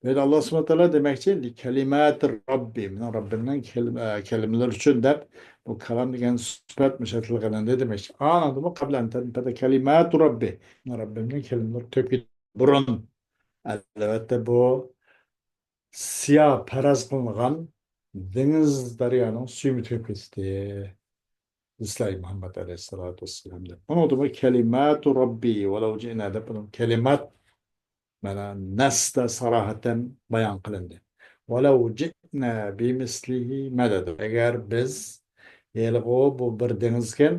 بۇ يەردە ئاللا سۇبھانەھۇ ۋە تائالا دېمەكچى، لكلمات ربي، مېنىڭ رەببىمنىڭ كەلىم-، ئە، كەلىمىلىرى ئۈچۈن دەپ، بۇ كالام دېگەن سۈپەت مۇشۇ يەردە تىلغا ئېلىندى دېمەكچى. ئاندىنمۇ قبل أن تنفد كلمات ربي، مېنىڭ رەببىمنىڭ كەلىمىلىرى تۈگەپ كېتىش بۇرۇن. ئەلۋەتتە، بۇ سىيا پەرەز قىلىنغان دېڭىز دەريانىڭ سۈيىمۇ تۈگەپ كېتىشتى. دېسىلە مۇھەممەد ئەلەيھىسسالاتۇ ۋەسسالام دەپ. ئۇنىڭدىمۇ كلمات ربي ولو جئنا دەپ، بۇنىڭ كلمات مانا نەستە ساراھەتەن بايان قىلىندى. ولو جئنا بمثله مددا. ئەگەر بىز ھېلىقى بۇ بىر دېڭىزكەن،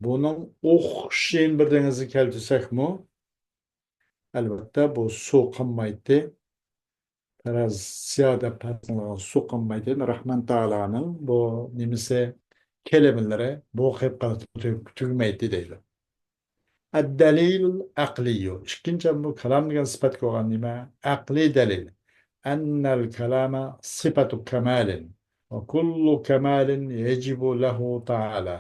بۇنىڭ ئوخشىشىنى بىر دېڭىزغا كەلتۈرسەكمۇ، ئەلۋەتتە، بۇ سۇ قانمايتتى. پەرەز، زىيادە پەرەز قىلىنغان سۇ قانمايتتى. رەھمان تائالانىڭ بۇ نېمىسى، كەلىمىلىرى بۇ قېلىپقا تۈگ-، تۈگىمەيتتى دەيدۇ. ئەددەلىل ئەقلىيۇ. ئىككىنچى، بۇ كالام دېگەن سۈپەتكە بولغان نېمە؟ ئەقلىي دەلىل. ئەننەل كالاما سىپەتۇ كامالىن. ۋە كۇللۇ كامالىن يەجىبۇ لەھۇ تائالا.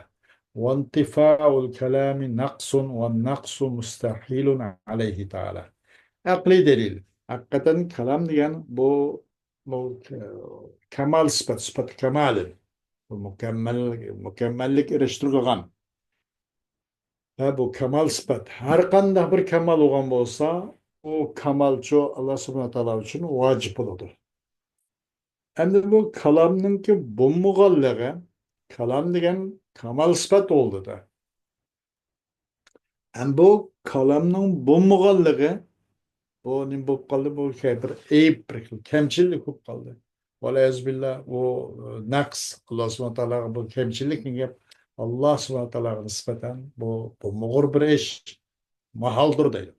ۋانتىفائۇل كالامی نەقسۇن ۋە نەقسۇ مۇستەھىلۇن ئەلەيھى تائالا. ئەقلىي دەلىل. ھەقىقەتەن كالام دېگەن بۇ، بۇ، ئە، كامال سۈپەت، سۈپەت كامالىن. بۇ مۇكەممەل، مۇكەممەللىك ئېرىشتۈرىدىغان. ھە، بۇ كامال سۈپەت. ھەر قانداق بىر كامال بولغان بولسا، ئۇ كامالچۇ ئاللا سۇبھانەھۇ ۋە تائالا ئۈچۈن ۋاجىپ بولىدۇ. ئەمدى بۇ كالامنىڭكى بولمىغانلىقى، كالام دېگەن كامال سۈپەت بولدى-دە. ئەمدى بۇ كالامنىڭ بولمىغانلىقى، بۇ نېمە بولۇپ قالدى؟ بۇ كە-، بىر ئەيىب، بىر خىل كەمچىلىك بولۇپ قالدى. ۋەلىيەزۇبىللا، بۇ، ئە، نەقس، ئاللا سۇبھانەھۇ ۋە تائالاغا بۇ كەمچىلىك دېگەن گەپ، ئاللا سۇبھانەھۇ ۋە تائالاغا نىسبەتەن بۇ، بۇ بولمىغۇر بىر ئىش، ماھالدۇر دەيدۇ.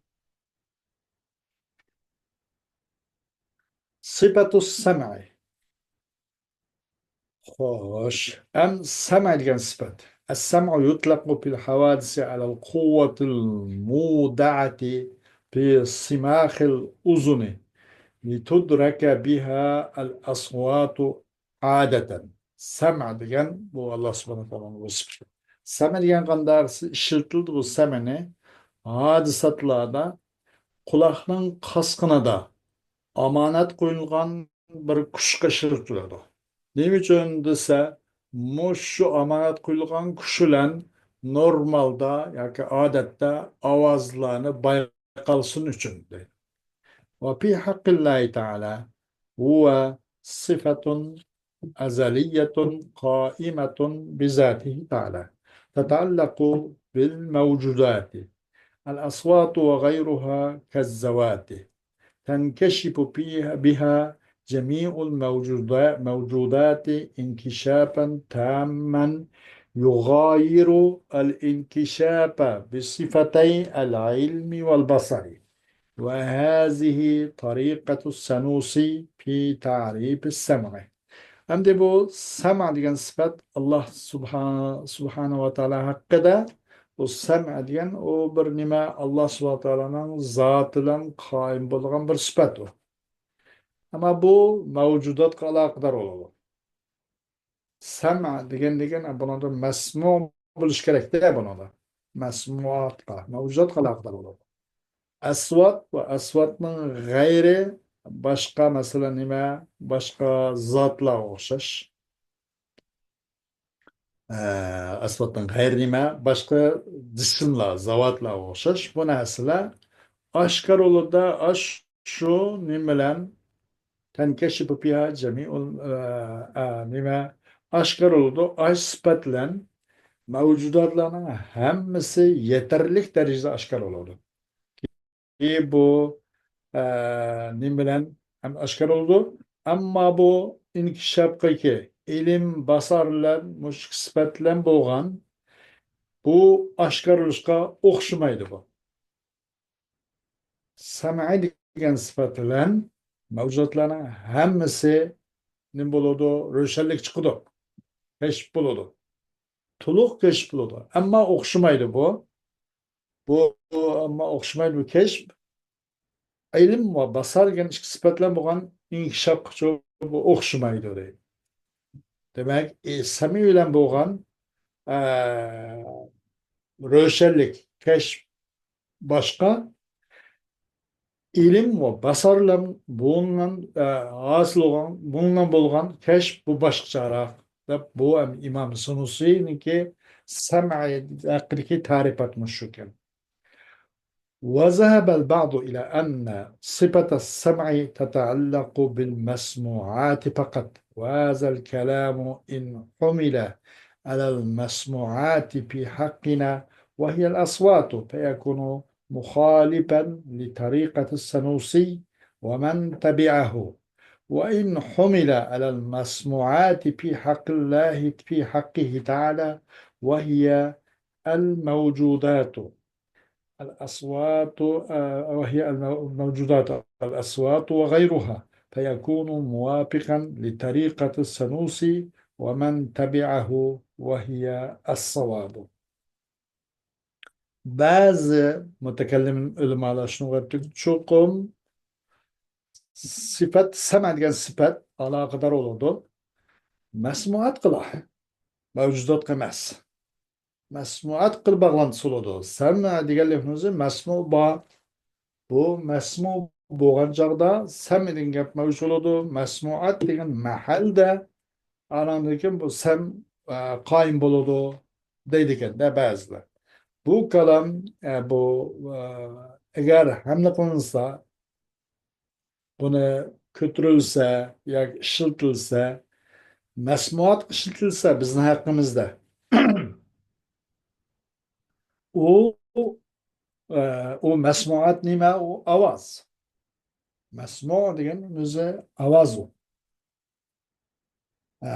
سىپەتۇ سەمئى. خوش. ئەم سەمئ دېگەن سۈپەت. السمع يطلق في الحوادث على القوة المودعة في صماخ الأذن لتدرك بها الأصوات عادة. سەمئ دېگەن بۇ ئاللا سۇبھانەھۇ ۋە تائالانىڭ ۋەسپى. سەمئ دېگەن قانداق ئىشلىتىلدى بۇ سەمئنى؟ ھادىساتلاردا قۇلاقنىڭ قاسقىنىدا ئامانەت قويۇلغان بىر كۇشقا ئىشلىتىلىدۇ. نېمە ئۈچۈن دېسە، مۇشۇ ئامانەت قويۇلغان كۇش بىلەن نورمالدا ياكى ئادەتتە ئاۋازلارنى بايقالسۇن ئۈچۈن دەيدۇ. وفي حق الله تعالى هو صفة أزلية قائمة بذاته تعالى تتعلق بالموجودات الأصوات وغيرها كالذوات تنكشف فيها، بها جميع الموجودا-، الموجودات انكشافا تاما يغاير الانكشاف بصفتي العلم والبصر. وهذه طريقة السنوسي في تعريف السمع. ئەمدى بۇ سەمئ دېگەن سۈپەت ئاللا سۇبھان-، سۇبھانەھۇ ۋە تائالا ھەققىدە، بۇ سەمئ دېگەن ئۇ بىر نېمە، ئاللا سۇبھانەھۇ ۋە تائالانىڭ زاتى بىلەن قائىم بولغان بىر سۈپەت ئۇ. ئەمما بۇ مەۋجۇداتقا ئالاقىدار بولىدۇ. سەمئ دېگەن، دېگەن بۇنىڭدا مەسمۇ بولۇش كېرەكتە بۇنىڭدا. مەسمۇئاتقا، مەۋجۇداتقا ئالاقىدار بولىدۇ. ئەسۋات ۋە ئەسۋاتنىڭ غەيرى باشقا، مەسىلەن، نېمە؟ باشقا زاتلارغا ئوخشاش. ئە، ئەسۋاتنىڭ غەيرى نېمە؟ باشقا جىسىملار، زاۋاتلارغا ئوخشاش. بۇ نەرسىلەر ئاشكارا بولىدۇ، ئاش-، شۇ نېمە بىلەن تەنكەشىپۇ پىھا جەمىئۇل، ئە، ئە، نېمە؟ ئاشكارا بولىدۇ. ئاش سۈپەت بىلەن مەۋجۇداتلارنىڭ ھەممىسى يېتەرلىك دەرىجىدە ئاشكارا بولىدۇ. بۇ، ئە، نېمە بىلەن ھەم ئاشكارا بولىدۇ؟ ئەمما بۇ ئىنكىشاپقىكى ئىلىم، باسار بىلەن مۇشۇ ئىككى سۈپەت بىلەن بولغان بۇ ئاشكارىلىشقا ئوخشىمايدۇ بۇ. سەمئى دېگەن سۈپەت بىلەن مەۋجۇداتلارنىڭ ھەممىسى نېمە بولىدۇ؟ روشەنلىك چىقىدۇ. كەشىپ بولىدۇ. تولۇق كەشىپ بولىدۇ. ئەمما ئوخشىمايدۇ بۇ. بۇ، بۇ ئەمما ئوخشىمايدۇ بۇ كەشىپ. ئىلىم ۋە باسار دېگەن ئىككى سۈپەت بىلەن بولغان ئىنكىشاپقىچۇ بۇ ئوخشىمايدۇ دەيدۇ. دېمەك، ئى، سەمئى بىلەن بولغان، ئە، روشەنلىك، كەشىپ باشقا، ئىلىم ۋە باسار بىلەن بۇنىڭ، ئە، ھاسىل بولغان، بۇنىڭ بولغان كەشىپ بۇ باشقىچىراق دەپ، بۇ ھەم ئىمام سۇنۇسىنىڭكى سەمئى ھەققىدىكى تەرىپات مۇشۇكەن. وذهب البعض إلى أن صفة السمع تتعلق بالمسموعات فقط، وهذا الكلام إن حمل على المسموعات في حقنا وهي الأصوات فيكون مخالفا لطريقة السنوسي ومن تبعه، وإن حمل على المسموعات في حق الله، في حقه تعالى، وهي الموجودات، الأصوات، آه، وهي المو-، الموجودات، الأصوات وغيرها، فيكون موافقا لطريقة السنوسي ومن تبعه، وهي الصواب. بەزى مۇتەكەللىم ئۆلىمالار شۇنى قىلىپتۇ، چوقۇم سىپەت، سەمە دېگەن سىپەت ئالاقىدار بولىدۇ مەسمۇئاتقىلا، مەۋجۇداتقا ئەمەس. مەسمۇئاتقا باغلانتىسى بولىدۇ. سەمە دېگەن لەپزىمىز مەسمۇ بار. بۇ مەسمۇ بولغان چاغدا سەمە دېگەن گەپ مەۋجۇت بولىدۇ. مەسمۇئات دېگەن مەھەلدە ئاناندىن كېيىن بۇ سەم، ئە، قايىم بولىدۇ دەيدىكەن-دە بەزىلەر. بۇ كالام، ئە، بۇ، ئە، ئەگەر ھەملە قىلىنسا، بۇنى كۆتۈرۈلسە ياكى ئىشلىتىلسە، مەسمۇئات ئىشلىتىلسە بىزنىڭ ھەققىمىزدە، ئۇ، ئە، ئۇ مەسمۇئات نېمە؟ ئۇ ئاۋاز. مەسمۇ دېگەن ئۆزى ئاۋاز ئۇ. ئە،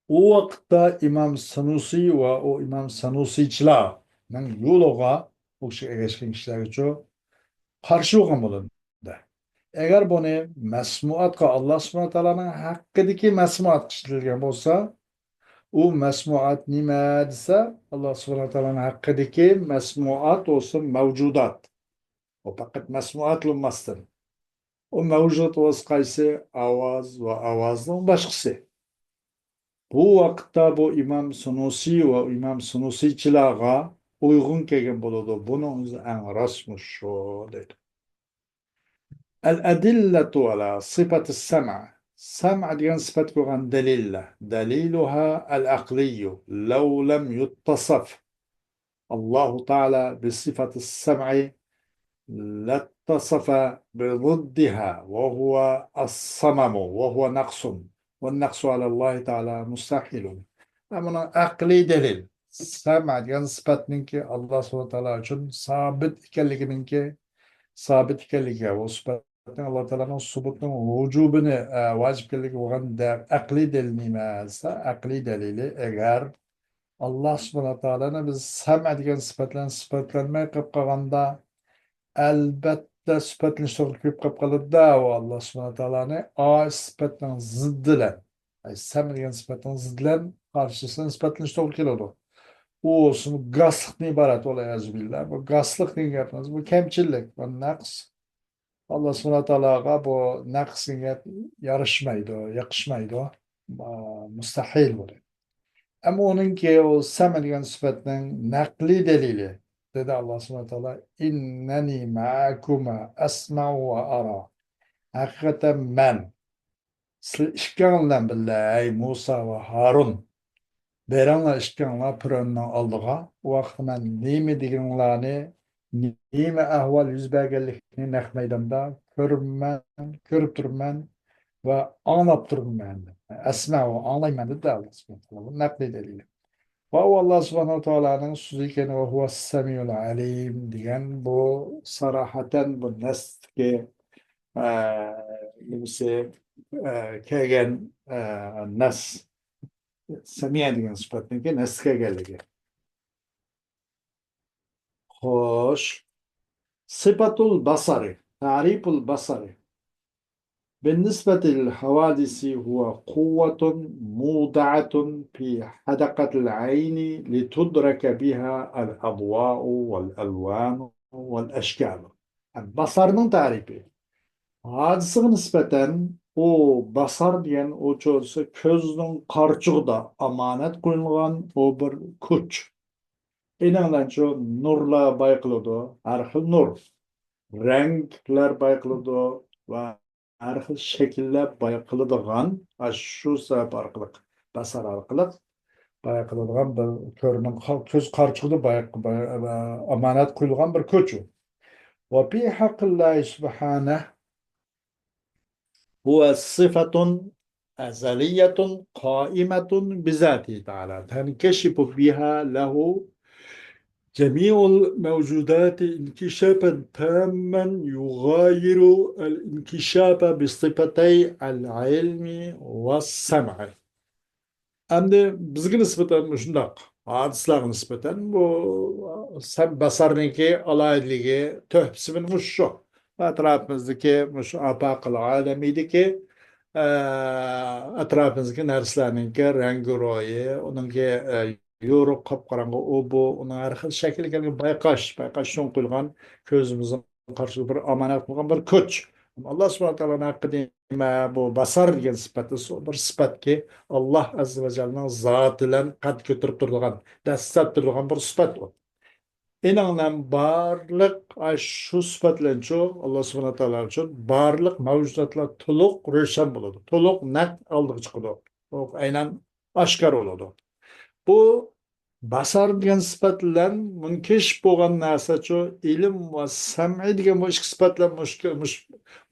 ئۇ ۋاقىتتا ئىمام سەنۇسى ۋە ئۇ ئىمام سەنۇسىچىلارنىڭ يولىغا، ئۇ كىشىگە ئەگەشكەن كىشىلەرگىچۇ قارشى بولغان بولىدۇ. ئەگەر بۇنى مەسمۇئاتقا، ئاللا سۇبھانە تائالانىڭ ھەققىدىكى مەسمۇئاتقا ئىشلىتىلگەن بولسا، ئۇ مەسمۇئات نېمە دېسە، ئاللا سۇبھانە تائالانىڭ ھەققىدىكى مەسمۇئات بولسا مەۋجۇدات. ئۇ پەقەت مەسمۇئات بولماستىن، ئۇ مەۋجۇدات بولسا قايسى؟ ئاۋاز ۋە ئاۋازنىڭ باشقىسى. بۇ ۋاقىتتا بۇ ئىمام سۇنۇسى ۋە ئىمام سۇنۇسىچىلارغا ئۇيغۇن كەلگەن بولىدۇ. بۇنىڭ ئۆزى ئەڭ راست مۇشۇ دەيدۇ. الأدلة على صفة السمع. سەمە دېگەن سۈپەتكە بولغان دەلىللەر. دليلها العقلي لو لم يتصف الله تعالى بصفة السمع لاتصف بضدها وهو الصمم وهو نقص، والنقص على الله تعالى مستحيل. مانا ئەقلىي دەلىل. سەمە دېگەن سۈپەتنىڭكى ئاللا سۇبھانە تائالا ئۈچۈن سابىت ئىكەنلىكىنىڭكى، سابىت ئىكەنلىكى، ئۇ سۈپەتنىڭ ئاللا تائالانىڭ سۇبۇتىنىڭ ۋۇجۇبىنى، ئە، ۋاجىپ ئىكەنلىكى بولغان دە-، ئەقلىي دەلىل نېمە دېسە، ئەقلىي دەلىلى ئەگەر ئاللا سۇبھانە تائالانى بىز سەمە دېگەن سۈپەت بىلەن سۈپەتلەنمەي قېلىپ قالغاندا، ئەلبەتتە سۈپەتلىنىش توغرا كېلىپ قېلىپ قالىدۇ-دە، ئۇ ئاللا سۇبھانە تائالانى ئاي سۈپەتنىڭ زىددى بىلەن، ئاي سەمە دېگەن سۈپەتنىڭ زىددى بىلەن قارشىسىنى سۈپەتلىنىش توغرا كېلىدۇ. ئۇ بولسىمۇ گاسلىقتىن ئىبارەت، ۋەلئىيازۇ بىللا. بۇ گاسلىق دېگەن گەپىمىز، بۇ كەمچىللىك، بۇ نەقىس. ئاللا سۇبھانە تائالاغا بۇ نەقىس دېگەن گەپ ياراشمايدۇ، يېقىشمايدۇ. ئا، مۇستەھىل بۇ. ئەمما ئۇنىڭكى ئۇ سەمە دېگەن سۈپەتنىڭ نەقلىي دەلىلى. دېدى ئاللا سۇبھانە تائالا، إنني معكما أسمع وأرى. ھەقىقەتەن مەن سىلەر ئىككىڭلار بىلەن بىللە، ئەي مۇسا ۋە ھارۇن، بېرىڭلار ئىككىڭلار پىرئەۋننىڭ ئالدىغا. ئۇ ۋاقىتتا مەن نېمە دېگىنىڭلارنى، نېمە ئەھۋال يۈز بەرگەنلىكىنى نەق مەيداندا كۆرۈرمەن، كۆرۈپ تۇرىمەن ۋە ئاڭلاپ تۇرىمەن. ئەسمەئۇ، ئاڭلايمەن دېدى ئاللا سۇبھانەھۇ ۋە تائالا. بۇ نەقلىي دەلىل. ۋە ئۇ ئاللا سۇبھانەھۇ ۋە تائالانىڭ سۆزى ئىكەن، ۋە ھۇۋەس سەمىئۇل ئەلىم دېگەن بۇ ساراھەتەن بۇ نەستىكى، ئە، نېمىسى، ئە، كەلگەن، ئە، نەس، سەمىئە دېگەن سۈپەتنىڭكى نەستە كەلگەنلىكى. خوش. صفة البصر، تعريف البصر. بالنسبة للحوادث هو قوة موضعة في حدقة العين لتدرك بها الأضواء والألوان والأشكال. باسارنىڭ تەرىپى. ھادىسىگە نىسبەتەن ئۇ باسار دېگەن ئۇ چولىسى كۆزنىڭ قارىچۇقىدا ئامانەت قويۇلغان ئۇ بىر كۈچ. ئېنىڭلارچۇ نۇرلار بايقىلىدۇ، ھەر خىل نۇر، رەڭلەر بايقىلىدۇ ۋە ھەر خىل شەكىللەر بايقىلىدىغان، ئاشۇ سەۋەب ئارقىلىق، باسار ئارقىلىق بايقىلىدىغان بىر كۆرنىڭ قا-، كۆز قارىچۇقىدا بايق-، باي-، ئامانەت قويۇلغان بىر كۈچ. وفي حق الله سبحانه هو صفة أزلية قائمة بذاته تعالى تنكشف بها له جميع الموجودات انكشافا تاما يغاير الانكشاف بصفتي العلم والسمع. ئەمدى بىزگە نىسبەتەن مۇشۇنداق ھادىسىلەرگە نىسبەتەن بۇ سەم-، بەسەرنىڭكى ئالاھىدىلىكى، تۆھپىسى مۇشۇ شۇ. ئەتراپىمىزدىكى مۇشۇ ئاپاقىل ئالەمىدىكى، ئە، ئەتراپىمىزدىكى نەرسىلەرنىڭكى رەڭگى رويى، ئۇنىڭكى، ئە، يورۇق، قاپقاراڭغۇ، ئۇ بۇ، ئۇنىڭ ھەر خىل شەكلى كەلگەن بايقاش، بايقاش چوڭ قويۇلغان كۆزىمىزنىڭ قارشىسىدا بىر ئامانەت قىلغان بىر كۈچ. ئاللا سۇبھانەھۇ ۋە تائالانىڭ ھەققىدە نېمە بۇ بەسەر دېگەن سۈپەت، بىر سۈپەتكى، ئاللا ئەززە ۋە جەللىنىڭ زاتى بىلەن قەد كۆتۈرۈپ تۇرىدىغان، دەسسەپ تۇرىدىغان بىر سۈپەت ئۇ. ئېنىڭ بىلەن بارلىق، ئاي، شۇ سۈپەت بىلەنچۇ، ئاللا سۇبھانەھۇ ۋە تائالا ئۈچۈن بارلىق مەۋجۇداتلار تولۇق روشەن بولىدۇ، تولۇق نەق ئالدىغا چىقىدۇ، تولۇق ئەينەن ئاشكارا بولىدۇ. بۇ بەسەر دېگەن سۈپەت بىلەن مۇنكەشىپ بولغان نەرسەچۇ، ئىلىم ۋە سەمئى دېگەن بۇ ئىككى سۈپەت بىلەن مۇشكە-، مۇش-،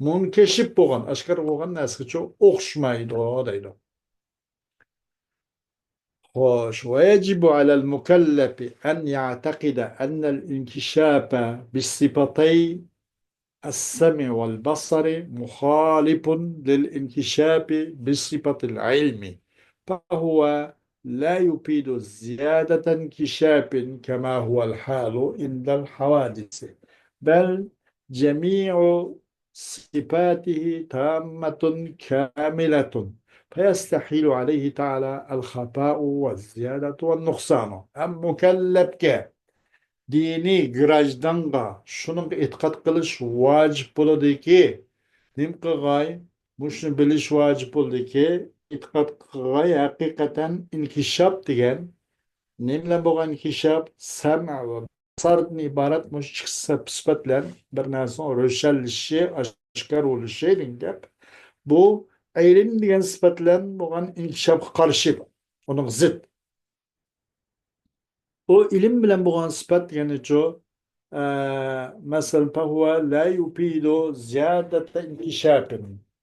مۇنكەشىپ بولغان، ئاشكارا بولغان نەرسىگىچۇ ئوخشىمايدۇ دەيدۇ. خوش، ويجب على المكلف أن يعتقد أن الانكشاف بصفتي السمع والبصر مخالف للانكشاف بصفة العلم، فهو لا يفيد زيادة انكشاف كما هو الحال عند الحوادث، بل جميع صفاته تامة كاملة، فيستحيل عليه تعالى الخفاء والزيادة والنقصان. ھەم مۇكەللەپكە، دىنىي گراژدانغا شۇنىڭغا ئېتىقاد قىلىش ۋاجىپ بولىدۇكى، نېمە قىلغاي؟ مۇشۇنى بىلىش ۋاجىپ بولىدۇكى، ئېتىقاد قىلغاي، ھەقىقەتەن ئىنكىشاپ دېگەن نېمە بىلەن بولغان ئىنكىشاپ؟ سەمئ ۋە بەسەردىن ئىبارەت مۇشۇ ئىككى سۈپەت بىلەن بىر نەرسىنىڭ روشەنلىشىشى، ئاشكارا بولۇشى دېگەن گەپ. بۇ ئىلىم دېگەن سۈپەت بىلەن بولغان ئىنكىشاپقا قارشى، ئۇنىڭغا زىت. ئۇ ئىلىم بىلەن بولغان سۈپەت دېگىنىچۇ، ئە، مەسىلەن، فهو لا يفيد زيادة انكشاف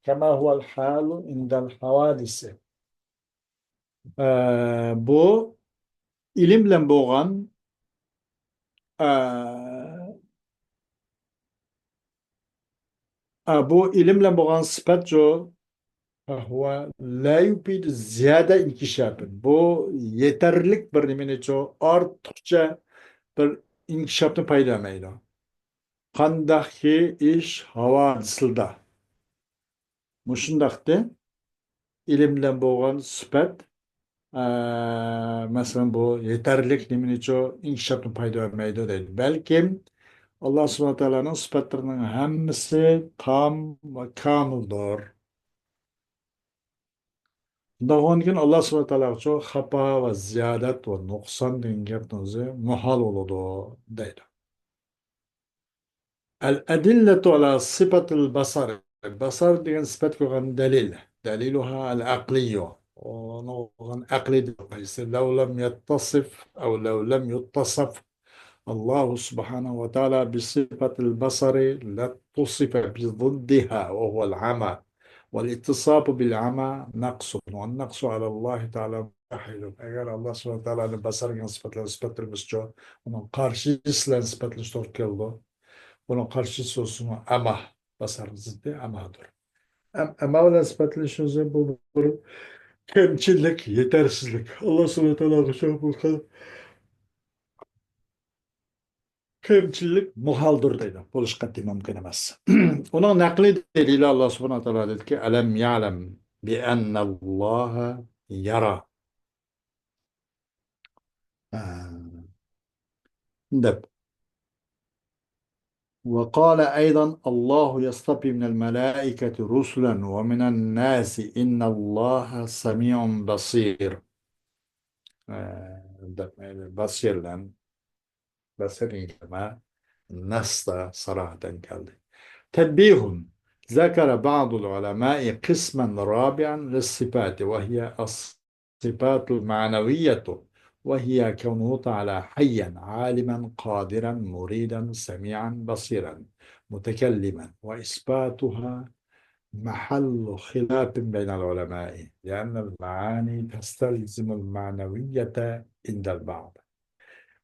كما هو الحال عند الحوادث. ئە، بۇ ئىلىم بىلەن بولغان، ئە، ئە، بۇ ئىلىم بىلەن بولغان سۈپەتچۇ، فهو لا يفيد زيادة انكشاف. بۇ يېتەرلىك بىر نېمىنىچۇ، ئارتۇقچە بىر ئىنكىشاپنى پايدا بەرمەيدۇ. قانداقكى ئىش ھاۋادىسلىدا مۇشۇنداقتى، ئىلىم بىلەن بولغان سۈپەت، ئە، مەسىلەن، بۇ يېتەرلىك نېمىنىچۇ ئىنكىشاپنى پايدا بەرمەيدۇ دەيدۇ. بەلكىم ئاللا سۇبھانەھۇ ۋە تائالانىڭ سۈپەتلىرىنىڭ ھەممىسى تام ۋە كامىلدۇر. شۇنداق بولغاندىكىن ئاللا سۇبھانەھۇ ۋە تائالاغىچۇ خاپا ۋە زىيادەت ۋە نۇقسان دېگەن گەپنىڭ ئۆزى مۇھال بولىدۇ دەيدۇ. الأدلة على صفة البصر. بەسەر دېگەن سۈپەتكە بولغان دەلىل. دليلها العقلي. ئۇنىڭغا بولغان ئەقلىي دەلىل قايسى؟ لو لم يتصف أو لو لم يتصف الله سبحانه وتعالى بصفة البصر لاتصف بضدها وهو العمى. والاتصاف بالعمى نقص، والنقص على الله تعالى مستحيل. ئەگەر ئاللا سۇبھانەھۇ ۋە تائالانى بەسەر دېگەن سۈپەت بىلەن سۈپەتلىمىسىچۇ، ئۇنىڭ قارشىسى بىلەن سۈپەتلىشى توغرا كېلىدۇ. ئۇنىڭ قارشىسى بولسىمۇ ئەما، بەسەرنىڭ زىددى ئەمادۇر. ئەم-، ئەما بىلەن سۈپەتلىنىش ئۆزى بۇ بىر كەمچىللىك، يېتەرسىزلىك. ئاللا سۇبھانەھۇ ۋە تائالاغا شۇ بولسا كەمچىللىك مۇھالدۇر دەيدۇ. بولۇشى قەتئىي مۇمكىن ئەمەس. ئۇنىڭ نەقلىي دەلىلى ئاللا سۇبھانەھۇ ۋە تائالا دېدىكى، ألم يعلم بأن الله يرى. ھە. دەپ. وقال أيضا الله يصطفي من الملائكة رسلا ومن الناس إن الله سميع بصير. ئە، دەپ، بەسىرلەن، بەسىرلەن كەلمە نەستا ساراھەتەن كەلدى. تەنبىھۇن. ذكر بعض العلماء قسما رابعا للصفات وهي الصفات المعنوية، وهي كونه تعالى حيا عالما قادرا مريدا سميعا بصيرا متكلما، وإثباتها محل خلاف بين العلماء، لأن المعاني تستلزم المعنوية عند البعض.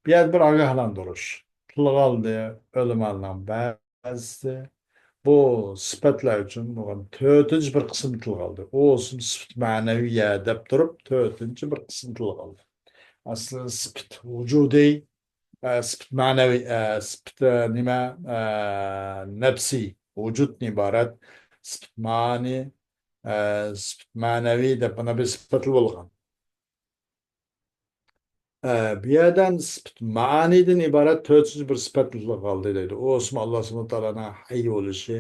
بۇ يەردە بىر ئاگاھلاندۇرۇش. تىلغا ئالدى ئۆلىمالارنىڭ بەزىسى، بۇ سۈپەتلەر ئۈچۈن بولغان تۆتىنچى بىر قىسىم تىلغا ئالدى. ئۇ سۈپەت مەنەۋىيە دەپ تۇرۇپ، تۆتىنچى بىر قىسىم تىلغا ئالدى. ئەسلى سۈپەت ۋۇجۇدىي، ئە، سۈپەت مەنەۋىي، ئە، سۈپەت، ئە، نېمە، ئە، نەپسىي، ۋۇجۇدتىن ئىبارەت، سۈپەت مەنىي، ئە، سۈپەت مەنەۋىي دەپ مانا بىر سۈپەتلەر بولغان. ئە، بۇ يەردە سۈپەت مەنىيدىن ئىبارەت تۆتىنچى بىر سۈپەت تىلغا ئالدى دەيدۇ. ئۇ ئىسمى ئاللا سۇبھانەھۇ ۋە تائالانىڭ ھەي بولۇشى،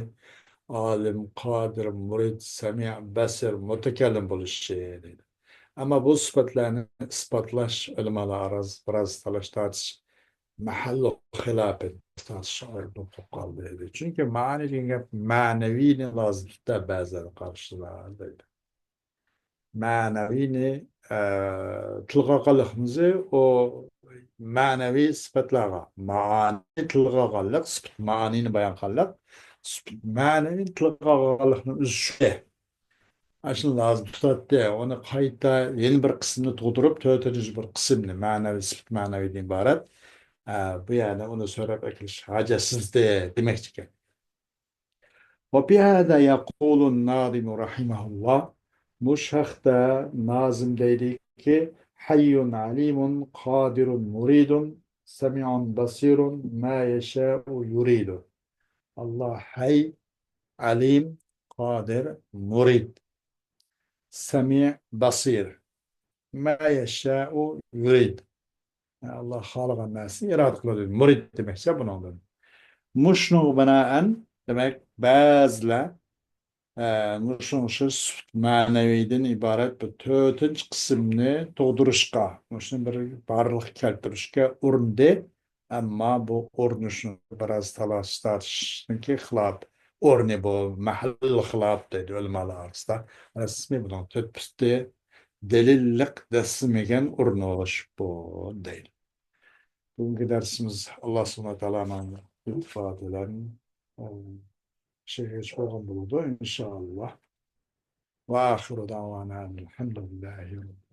ئالىم، قادىر، مۇرىت، سەمىئ، بەسىر، مۇتەكەللىم بولۇشى دەيدۇ. ئەمما بۇ سۈپەتلەرنى ئىسپاتلاش ئۆلىمالار ئاراسىدا بىراز تالاش-تارتىش، مەھەللۇ خىلاپى، تارتىش ئورنىدا بولۇپ قالدى دەيدۇ. چۈنكى مەنىي دېگەن گەپ مەنىۋىنى لازىم تۇتۇپ بەزىلەر قارىشىلار دەيدۇ. مەنىۋىنى، ئە، تىلغا ئالغانلىقىمىزنى ئۇ مەنىۋى سۈپەتلەرگە، مەنىنى تىلغا ئالغانلىق، سۈپەت مەنىنى بايان قىلغانلىق، سۈپەت مەنىنى تىلغا ئالغانلىقنى ئۆزى شۇ. ئاشۇنى لازىم تۇتاتتى. ئۇنى قايتا يەنە بىر قىسىمنى تۇغدۇرۇپ، تۆتىنچى بىر قىسىمنى، مەنىۋى، سۈپەت مەنىۋىدىن ئىبارەت. ئە، بۇ يەردە ئۇنى سۆرەپ ئەكېلىش ھاجەتسىزدى دېمەكچىكەن. وفي هذا يقول الناظم رحمه الله، مۇشۇ ھەقتە نازىم دەيدىكى، حي عليم قادر مريد سميع بصير ما يشاء يريد. ئاللا ھەي، ئەلىم، قادىر، مۇرىد، سەمىئ، بەسىر. ما يشاء يريد. ئاللا خالىغان نەرسىنى ئىرادە قىلىدۇ. مۇرىد دېمەكچى بۇنىڭدىن. مۇشۇنىڭغا بىنائەن، دېمەك، بەزىلەر، ئە، مۇشۇنىڭ ئوخشاش سۈپەت مەنىۋىدىن ئىبارەت بىر تۆتىنچى قىسىمنى تۇغدۇرۇشقا، مۇشۇنى بىر بارلىققا كەلتۈرۈشكە ئۇرۇندى. ئەمما بۇ ئۇرۇنۇشنىڭ بىراز تالاش-تارتىشنىڭكى خىلاپ ئورنى بۇ، مەھەللۇ خىلاپ دەيدۇ ئۆلىمالار ئارىسىدا. رەسمىي بۇنىڭ تۆت پۇتى دەلىللىق دەسسىمىگەن ئۇرۇنۇش بۇ دەيدۇ. بۈگۈنكى دەرسىمىز ئاللا سۇبھانەھۇ ۋە تائالانىڭ لۇتپى بىلەن، ئە، شېھىت بولغان بولىدۇ، ئىنشائاللا. وآخر دعوانا أن الحمد لله رب